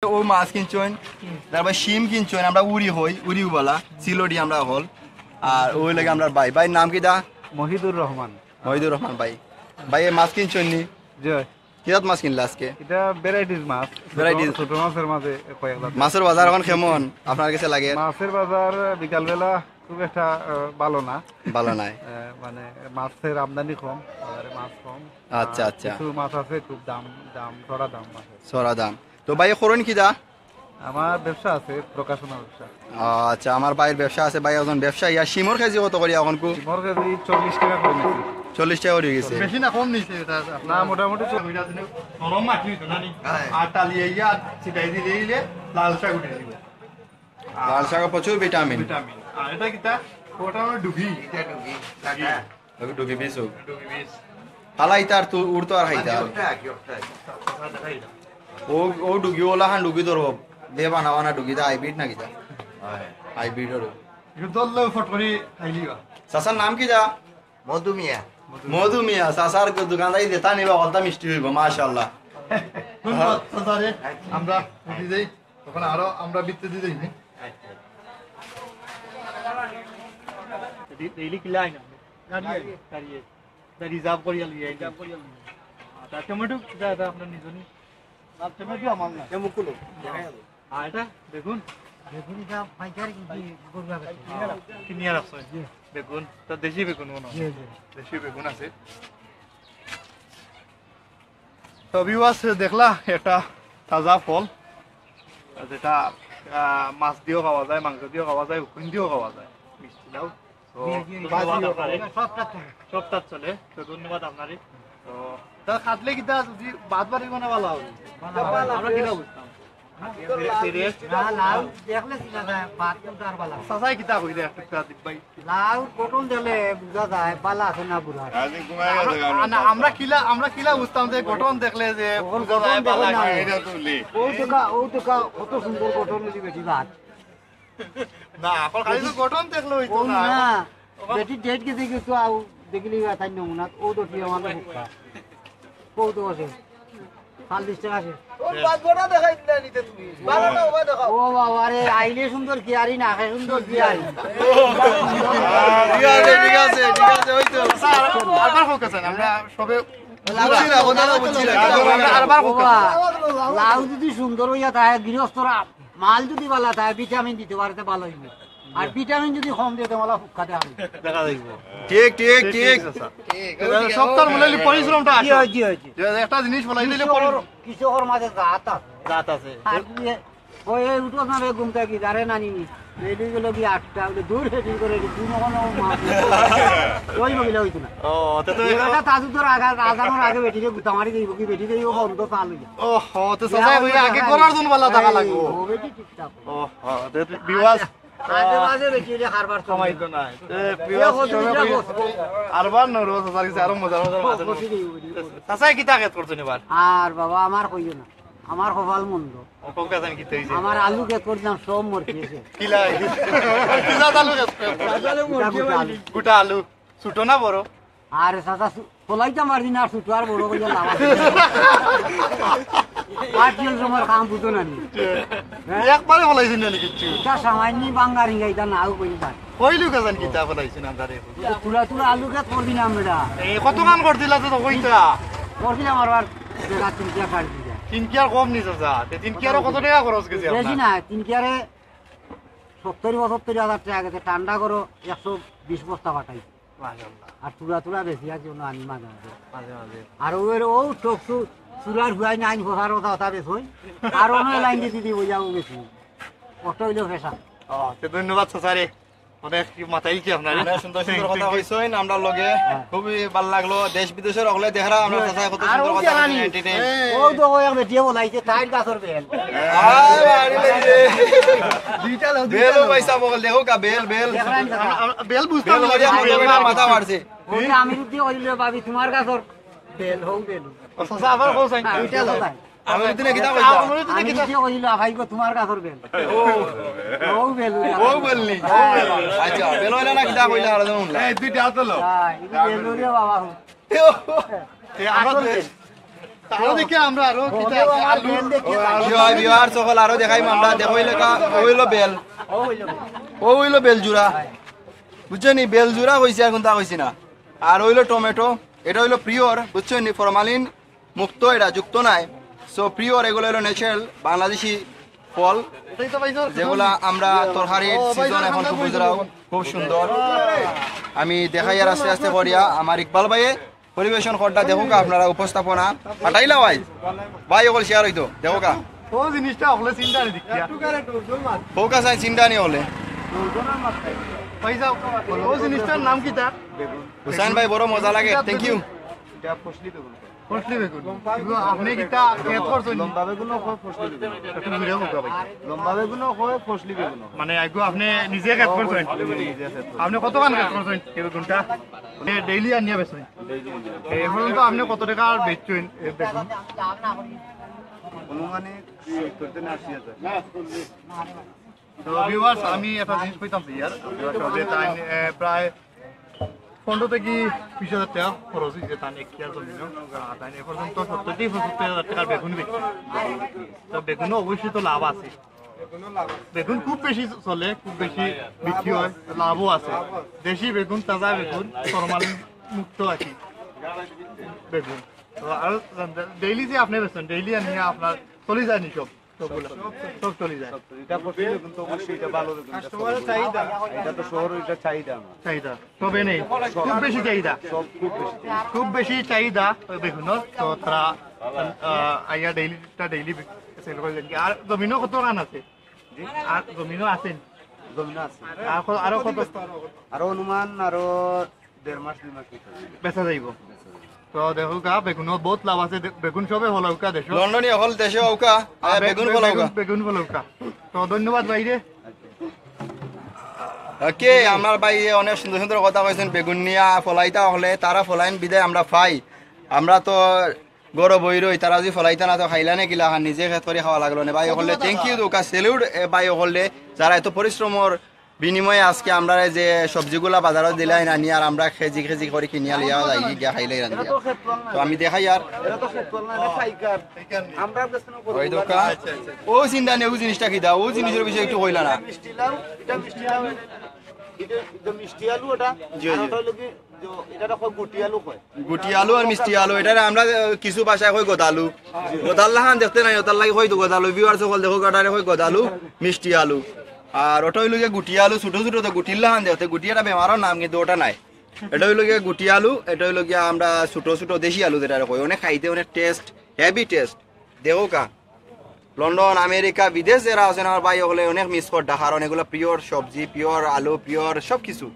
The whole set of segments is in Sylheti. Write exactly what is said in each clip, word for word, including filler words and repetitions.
ও মাছ কিনছইন, তারপর শিম কিনছইন, আমরা উড়ি হই, উড়ি উবালা, সিলটি আমরা হল। আর ওই লাগে আমরার ভাই, ভাইর নাম কিতা? মহিদুর রহমান। মহিদুর রহমান ভাই। ভাই, এ মাছ কিনছইন নি? জি। কি জাত মাছ কিনলা আজকে? ইটা ভ্যারাইটিস মাছ। ভ্যারাইটিস। ছোট, ছোট মাছের মাঝে কয়েক জাত। মাছের বাজার এখন কেমন আপনার কাছে লাগে? মাছের বাজার বিকালবেলা খুব একটা, আহ, ভালো না। ভালো নাই। আহ, মানে মাছের আমদানি কম, বাজারে মাছ কম। আচ্ছা, আর আচ্ছা। কিছু মাছ আছে খুব দাম, দাম, চড়া দাম আছে। চড়া দাম। তো ভাই, করইন কিতা? আমার ব্যবসা আছে, প্রকাশনা ব্যবসা। আচ্ছা, আমার ভাইর ব্যবসা আছে, ভাই একজন ব্যবসায়ী। আর শিমর কেজি কত করি এখন কু? শিমর কেজি চল্লিশ টাকা করে নিছি। চল্লিশ টাকা করি গেছে। বেশি না, কম নিছে এটা। না, মোটামুটি চল-, নরম মাটি হইতো না নি? হ্যাঁ। আর টালিয়া ইয়া ছিটাই দিলে, দিলে লাল শাক উঠে দিবে। লাল শাকে প্রচুর ভিটামিন। ভিটামিন। আর এটা কিতা? ওটা হলো ডুগি। এটা ডুগি। ডুগি। ওকে, ডুগি বিষ হোক। ডুগি বিষ। হালা ইতার তো উড়তো আর হাইতা। মানে ওটা কি, ওটা কি? ও, ও ডুগি, ওলা হান ডুগি ধরবো। দে বানা বানা ডুগি দা, হাইব্রিড না কিতা? হাইব্রিড ওর। একটু ধরলে ফট করে খাইলিবা। চাচার নাম কিতা? মধু মিয়া। মধু মিয়া, চাচার দোকান থাকি যেটা নিবা, ওটা মিষ্টি হইব, মাশাআল্লাহ। ধন্যবাদ, চাচারে। আমরা বুঝি যাই। তখন আরো আমরা বৃত্তি দিয়ে যাই। ডে-, ডেইলি কিলা আইন আপনি? গাড়ি আইন। গাড়ি আইন। তা রিজার্ভ করিয়া লইয়া আইন। রিজার্ভ করিয়া লইয়া আইন। আর টমেটো কিতা এটা আপনার নিজর নি? আর টমেটো আমার না। এ মুকুল। আর এটা বেগুন? বেগুন এটা পাইকারি কিনছি, গরু আছে। কিনিয়া রাখছো? জি। বেগুন, তা দেশি বেগুন মনে হয়। জি, জি। দেশি বেগুন আছে। তো ভিউয়ার্স, দেখলা একটা তাজা ফল, যেটা, আহ, মাছ দিয়েও খাওয়া যায়, মাংস দিয়েও খাওয়া যায়, হুকুন দিয়েও খাওয়া যায়। মিষ্টি দাও। তো জি, জি, ধন্যবাদ জি, আপনারে। সবটা চলে। সবটা চলে। তো ধন্যবাদ আপনারে। তো তা খাটলে কিতা যদি ভাত বাড়ি বানা ভালা হবে? ভালা হবে। আমরা কিতা বুঝতাম? না, লাউ দেখলে চিনা যায়, ভাত কিন্তু আর ভালা। চাচাই কিতা কইলে একটু ভাই? লাউ গঠন দেখলে বুঝা যায়, ভালা আছে না বুড়া আছে। আজ ঘুমায় গেছে গা, না, আমরা কিলা, আমরা কিলা বুঝতাম যে গঠন দেখলে যে তখন বুঝা যায় গঠন ভালা দেখো না। আছে। এটা তো লে। ও দেখা, ও দেখা, কত সুন্দর গঠন হইলি বেটি ভাত। না, এখন খালি তো গঠন দেখলে হইতো ও না। না, বেটি ডেট গেছে কিন্তু আউ দেখিলি তাই নমুনা, ও তো কি আমার হুক্কা। কত আছে? চল্লিশ টাকা আছে। ওর বাদ গোটা দেখাই দিলে নিতে তুমি। বারোটা ওবা দেখাও। ও বাবা রে, আইলে সুন্দর কিয়ারি, না খায় সুন্দর কিয়ারি। ঠিক আছে, ঠিক আছে, ঠিক আছে, ওই তো। স্যার, আরবার হোক স্যার, আমরা সবে বুঝছি না, ওনারা বুঝছি না। আরবার হোক। বাবা, লাউ যদি সুন্দর হইয়া থাকে, গৃহস্থরা মাল যদি ভালা থাকে, ভিটামিন দিতে পারে, তো ভালা হইব। আর ভিটামিন যদি কম দিয়ে, তো মালা হুক্কা দেওয়া হইব। দেখা যাইব। ঠিক, ঠিক, ঠিক। ঠিক আছে, স্যার। সপ্তাহ মিলাইলে পরিশ্রমটা জি, আছে। জি, জি। যে একটা জিনিস বলাই দিলে পরি- কৃষকর, কৃষকর মাঝে জাত আছে। জাত আছে। আর যদি ওই, এই উঠো না রে ঘুম থাকি, যারে নানি, রেডি গেল কি আটটা, বলে, "দূর রেডি করে রেডি, তুই মনে হয় মাছ।" ওই বগিলা হইতো না। ও, তে তো এবার তাজুদ্দোর আগে, আজানোর আগে বেটিরে গুতা মারি দেইব কি, বেটি দেইব বন্ধ চাল হইয়া। ও, হ, তো ইয়া, সজাগ হইয়া আগে হ্যাঁ, করার জন্য ভালা থাকা এই, লাগবো। হবে কি ঠিকঠাক? ও, হ, তে তো বিওয়াজ। আজে বাজে বেটি হইলে কারবার চলে। কামাই তো নাই। এ, ইয়া, বিওয়াজ, কত দিন যাবো? আরবার নরো, চাচার কাছে আরো মজা, মজা মাছ আছে। কত দিন? চাচায় কিতা খেত করছেন এবার? আর বাবা, আমার কইও না। আমার কপাল মন্দ। ও, কোন গাছ আমি কিনতে হইছে? আমার আলু খেত করছিলাম, সব মরছে। কিলাই? কিলা আলু গাছ? গোটা, গোটা আলু। গোটা আলু। ছোট না বড়? আরে চাচা, সু-, ফলাইতে আমার দিন আর ছোট আর বড় কইয়া লাভ আছে? পাঁচ জন সময় কাম বুঝো না নি? হ্যাঁ? একবারে ফলাইছি না নি কিচ্ছু? এটা সামান্য বাঙ্গার ইংরেজিটা নাও কই পারে। কইলু কাজান কিতা ফলাইছি না তারে? এটা তুলা তুলা আলু খেত করবি না আমরা। এ, কত মান করছিলা তো কইতা? করছিলাম আর আর জায়গা তিন কিয়ার পাড়ি দিছে। তিন কিয়ার কম নিছে যা। তে তিন কিয়ারও কত টাকা খরচ গেছে বেশি আপনার? না, তিন কিয়ারে সত্তর পঁচাত্তর হাজার টাকা গেছে, ঠান্ডা করো একশো বিশ বস্তা পাঠাইছে। মাশাআল্লাহ। আর তুলা তুলা বেশি আছে, অন্য আনি মাঝে মাঝে। মাঝে মাঝে। আর ওর ও চোখ সু-, চুলার হুয়াই না আইন ফোসার কথা কথা বেশ হই। আর অন্য লাইন দিয়ে দিদি ওই যাবো বেশি। কষ্ট হইলেও ফেসা। ও, তো ধন্যবাদ চাচারে। অনেক মাথায় কি আপনার? অনেক সুন্দর সুন্দর কথা কইছেন, আমরা লগে হ্যাঁ। খুবই ভালো লাগলো। দেশ বিদেশের হকলে দেখরা আমরা চাচায় কত আর সুন্দর ও কথা জানি। কইছেন, entertain। ও তো ওই এক বেটিয়ে বলাইছে, তাইর গাছর বেল। আরে বাড়ি লাগছে। দুইটা লো, দুইটা বেলও লো। পয়সা বগল দেখো কা বেল, বেল। দেখরা আমি চাচা। আ-, আ-, বেল বুঝতাম বেল না। ওই যে আমার বেল মাথা মারছে। ওই যে আমি যদি ওই লো ভাবি তোমার গাছর বেল, হউ বেল। ও চাচা আবার কও চাই। হ্যাঁ, দুইটা লো। আমি যদি না কিতা কইতাম? আমি যদি আমি কিতা নিজে কইলো, "আ ভাই গো, তোমার গাছর বেল।" ও। ও বেল, ও বেল নি। হ্যাঁ। আচ্ছা, বেল হইলা না কিতা কইলা, আর জানো না। এই দুইটা হাত লো। হ্যাঁ, এই বেল রে বাবা। এ, আমার আসল বেল। বেল। আরো দেখি আমরা আরো কিতা আছে? আলু। জি অয়, viewers সকল, আরো দেখাইমু আমরা। দেখো, অউ লেখা, অউ অইলো বেল, অউ অইলো বেল জুড়া, বুঝছো নি? বেল জুড়া কইছি, আর কুনতা কইছি না। আর অইলো টমেটো, ইটা অইলো পিওর, বুঝছো নি? ফরমালিন মুক্ত, ইটা যুক্ত নাই। সো পিওর, এগুলা অইলো ন্যাচারাল বাংলাদেশি ফল, যেগুলা আমরা তরকারির সিজন এখন খুব, বুঝরাও, খুব সুন্দর। আমি দেখাইয়ার আস্তে আস্তে করিয়া। আমার ইকবাল ভাইয়ে পরিবেশন কররা, দেখউক্কা আপনারা উপস্থাপনা। পাঠাইলা ভাই, ভাই অকল শেয়ার অইতো, দেখউক্কা। অউ জিনিসটা অকলে চিন্তা নি দেখিয়া। অউক্কা চাই চিন্তা নি অকলে। পয়সা, অউ জিনিসটার নাম কিতা? হুসাইন ভাই, বড় মজা লাগে, thank you। ইটা ফসলি বেগুন। ফসলি বেগুন। ইগু আপনে কিতা খেত করছইন? লম্বা বেগুনও কয়, ফসলি বেগুন। একটু ঘুরে হোক ভাই। লম্বা বেগুনও কয়, ফসলি বেগুনও কয়। মানে, ইগু আপনে নিজে খেত করছইন? আমি নিজে খেত করছি। আপনে কতখান খেত করছইন এই বেগুনটা? এ, ডেইলি আনিয়া বেচছইন? ডেইলি আনিয়া। এ, এখন তো আপনে কত টেকা বেচছইন এই বেগুন? আনুমানিক সত্তর থেকে আশি হাজার। তো viewers, আমি একটা জিনিস কইতাম চাই আর, viewers, যে তাই, এ, প্রায় পনেরো থেকে বিশ হাজার টেকা খরচ অইছে তান এক কিয়ার জমিনো। আর তাই এ পর্যন্ত সত্তর থেকে পঁচাত্তর হাজার টেকার বেগুন বেচছে। তো বেগুনও অবশ্যই তো লাভ আছে, বেগুন খুব বেশি চলে, খুব বেশি বিক্রি হয়, লাভও আছে। দেশি বেগুন, তাজা বেগুন, ফরমালিন মুক্ত আর কি বেগুন। তো আরো ডেইলি যে আপনে বেচেন, ডেইলি আনিয়া আপনার চলি যায় নি সব? সবগুলা? সব চলি যায়। সব চলি। ইটা ফসলি বেগুন তো অবশ্যই, ইটা ভালো বেগুন, ইটা কাস্টমারের চলে। চাহিদা। ইটা তো শহরে, ইটা চাহিদা আমার। চাহিদা। তবে নেই। খুব বেশি চাহিদা। সব খুব বেশি চাহিদা। খুব বেশি চাহিদা ওই বেগুনর। তো তারা, আহ, আইয়া ডেইলি, ইটা ডেইলি সেল করে দেন। আর জমিনো কতখান আছে? জি? আর জমিনো আছে? জমিনো আছে। আর ক-, আরো কত? আরো অনুমান আরো দেড় মাস, দুই মাস ভিতরে। বেচা যাইব। তো দেখউক্কা, বেগুনও বহুত লাভ আছে, দে-, বেগুন সবে ফলাউক্কা দেশো। লন্ডনি অকল দেশো আউক্কা, আ, আ, বে-, বেগুন বে-, ফলাউক্কা। বেগুন, বেগুন ফলাউক্কা। তো ধন্যবাদ ভাইরে। ওকে, আমার ভাইয়ে অনেক সুন্দর সুন্দর কথা কইছইন, বেগুন নিয়া ফলাইতা অকলে, তারা ফলাইন বিদায় আমরা পাই। আমরা তো গরো বই রই, তারা যদি ফলাইতা না তো খাইলা নে কিলা খান, নিজে খেত করি খাওয়া লাগলো নে। ভাই অকলে, thank you দেউক্কা, salute, এ, ভাই অকলে, যারা এত পরিশ্রমর বিনিময়ে আজকে আমরারে যে সবজিগুলা বাজারো দিলাইন আনি আর আমরা কেজি কেজি করি কিনিয়া লইয়া যাই গিয়া খাইলাই রান্ধিয়া। তো আমি দেখাইয়ার। এরা তো খেত না, এরা পাইকার। আমরা বেচতে না ওই দোকান। অউ চিন্তা নেই, অউ জিনিসটা কিতা? অউ জিনিসর বিষয়ে একটু কইলা না। মিষ্টি লাউ, ইটা মিষ্টি লাউ, ইটা, ইটা মিষ্টি আলু ওটা। জি, আর জি। ওটা হলো কি, যে, এটা কয় গুটি আলু কয়। গুটি আলু আর মিষ্টি আলু, ইটারে আমরা, আহ, কিছু ভাষায় কই গদালু। গদাল লাখান দেখতে নায়, ওটার লাগি কই তো গদালু। Viewers সকল দেখউক্কা, ইটারে কই গদালু, মিষ্টি আলু। আর ওটা অইলো গিয়া গুটি আলু, ছোট ছোট তো গুটির লাখান দেখতে, গুটি একটা বেমারর নাম, কিন্তু ওটা নায়। ইটা অইলো গিয়া গুটি আলু, ইটা অইলো গিয়া আমরা ছোট ছোট দেশি আলু যেটারে কই, অনেক খাইতে অনেক taste, heavy taste। দেখউক্কা, লন্ডন, আমেরিকা, বিদেশ যেরা আছইন আমার ভাই অকলে অনেক miss কররা, কারণ এগুলা pure সবজি, pure আলু, pure সব কিছু।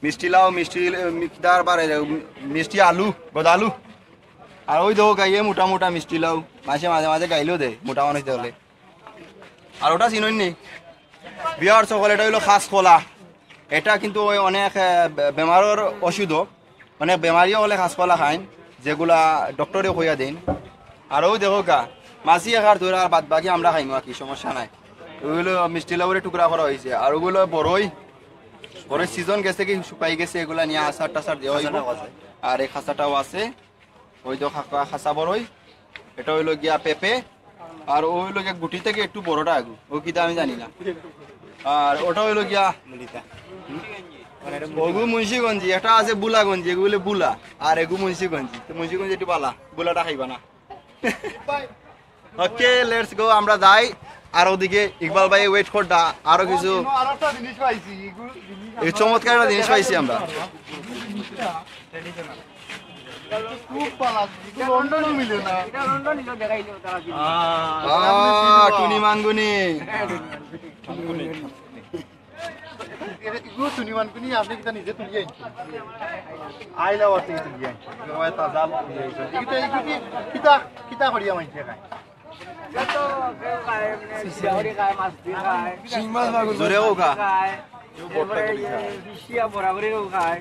মিষ্টি লাউ, মিষ্টি, এ, মিকদার বারে, এ, মিষ্টি আলু, গদালু। আর ওই দেখউক্কা, ইয়ে মোটা মোটা মিষ্টি লাউ, মাঝে মাঝে মাঝে গাইলেও দেয়, মোটা মানুষ দেখলে। আর ওটা চিনইন নি? Viewers সকল, ইটা অইলো কাঁচকলা। ইটা কিন্তু ওই অনেক, এ, বে-, বেমারর ওষুধও। অনেক বেমারি অকলে কাঁচকলা খাইন, যেগুলা ডক্টরে কইয়া দেইন। আর অউ দেখউক্কা, মাছি একার ধরে আর বাদ বাকি আমরা খাইমু আর কি, সমস্যা নাই। ওগুলো মিষ্টি লাউরে টুকরা করা অইছে, আর ওগুলো বড়ই, বড়ই season গেছে কি শুকাই গেছে, এগুলা নিয়া আচার টাচার দেওয়া অইবো। আর এই কাঁচাটাও আছে, ওই তো কাঁচা বড়ই, ইটা অইলো গিয়া পেঁপে, আর অউ অইলো গিয়া গুটি থাকি একটু বড়টা আগু, অউ কিতা আমি জানি না। আর ওটা অইলো গিয়া ওগু মুন্সিগঞ্জি, একটা আছে বুলাগঞ্জি, এগু অইলো বুলা, আর এগু মুন্সিগঞ্জি। তো মুন্সিগঞ্জি একটু বালা, বুলাটা খাইবা না। Okay, let's go, আমরা যাই। আর ওদিকে ইকবাল ভাই wait কররা, আরো কিছু আরো একটা জিনিস পাইছি, এগু জিনিস এই চমৎকার একটা জিনিস পাইছি আমরা। খুব ভালা, এগু লন্ডনও মিলে না। এটা লন্ডন নিল দেখাইলো তারা দিল। আহ, টুনি মানগুনি। এগু টুনি মানগুনি, আপনে কিতা নিজে তুলি আনছইন? আইলা ওয়ার থাকি তুলি আনছইন। একেবারে তাজা তুলি আনছইন। এগু তো, এগু কি, কিতা, কিতা করিয়া মানষে খায়? এটা তো কেউ খায়, এমনি গাহরি খায়, মাছ দি খায়। শিং মাছ, মাগুর মাছ। জোরে কউক্কা। খায়। এরপরে এই যে বিশিয়া বরাবরই কেউ খায়।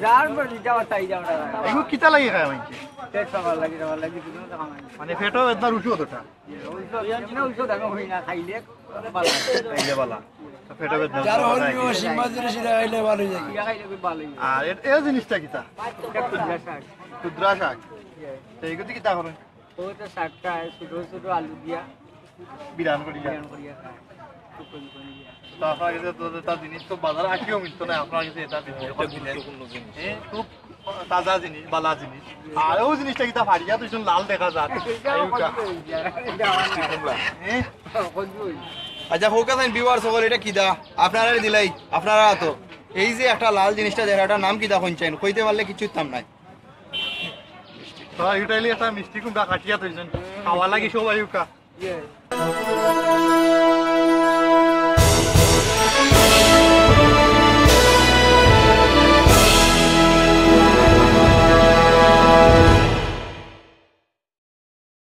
যার পর যেটা আবার তাই যাওয়া যায়। এগু কিতা লাগি খায় মানষে? পেট চাবার লাগি, চাবার লাগি, দুটো তো খাওয়া হয়। মানে পেটো বেদনার ওষুধ ওটা? ওষুধ, এমনি ওষুধ আমি হই না, খাইলে ভালা। খাইলে ভালা। তো পেটো বেদনা যার ওষুধ হল খায়। শিং মাছ দিলে সেটা খাইলে ভালো অই যায়। ইয়া খাইলে খুব ভালো অই যায়। আর এ, এ জিনিসটা কিতা? এটা কুদ্রা শাক। কুদ্রা শাক। তো এগুলো কিতা করেন? ওই তো সাতটা, ছোট ছোট আলু দিয়া বিরান করিয়া। বিরান করিয়া খায়। শুকনো শুকনো দিয়া। তো আপনার কাছে তো এটা জিনিস তো বাজার আটিয়াও মিলতো না, আপনার কাছে এটা জিনিস, এটা গুরুত্বপূর্ণ জিনিস। হ্যাঁ, খুব তাজা জিনিস, বালা জিনিস। আর ওই জিনিসটা কিতা ফাড়িয়া তো লাল দেখা যায়। এটা আমার না। হ্যাঁ? আচ্ছা, হোক আছে, viewers সকল, এটা কিতা? আপনারারে দিলাই, আপনারা তো। এই যে একটা লাল জিনিসটা দেখা, এটার নাম কিতা কইন চাইন? কইতে পারলে কিচ্ছু দিতাম নাই। তো এটা হইলে একটা মিষ্টি কুমড়া কাটিয়া তো খাওয়া লাগি সবাই উকা।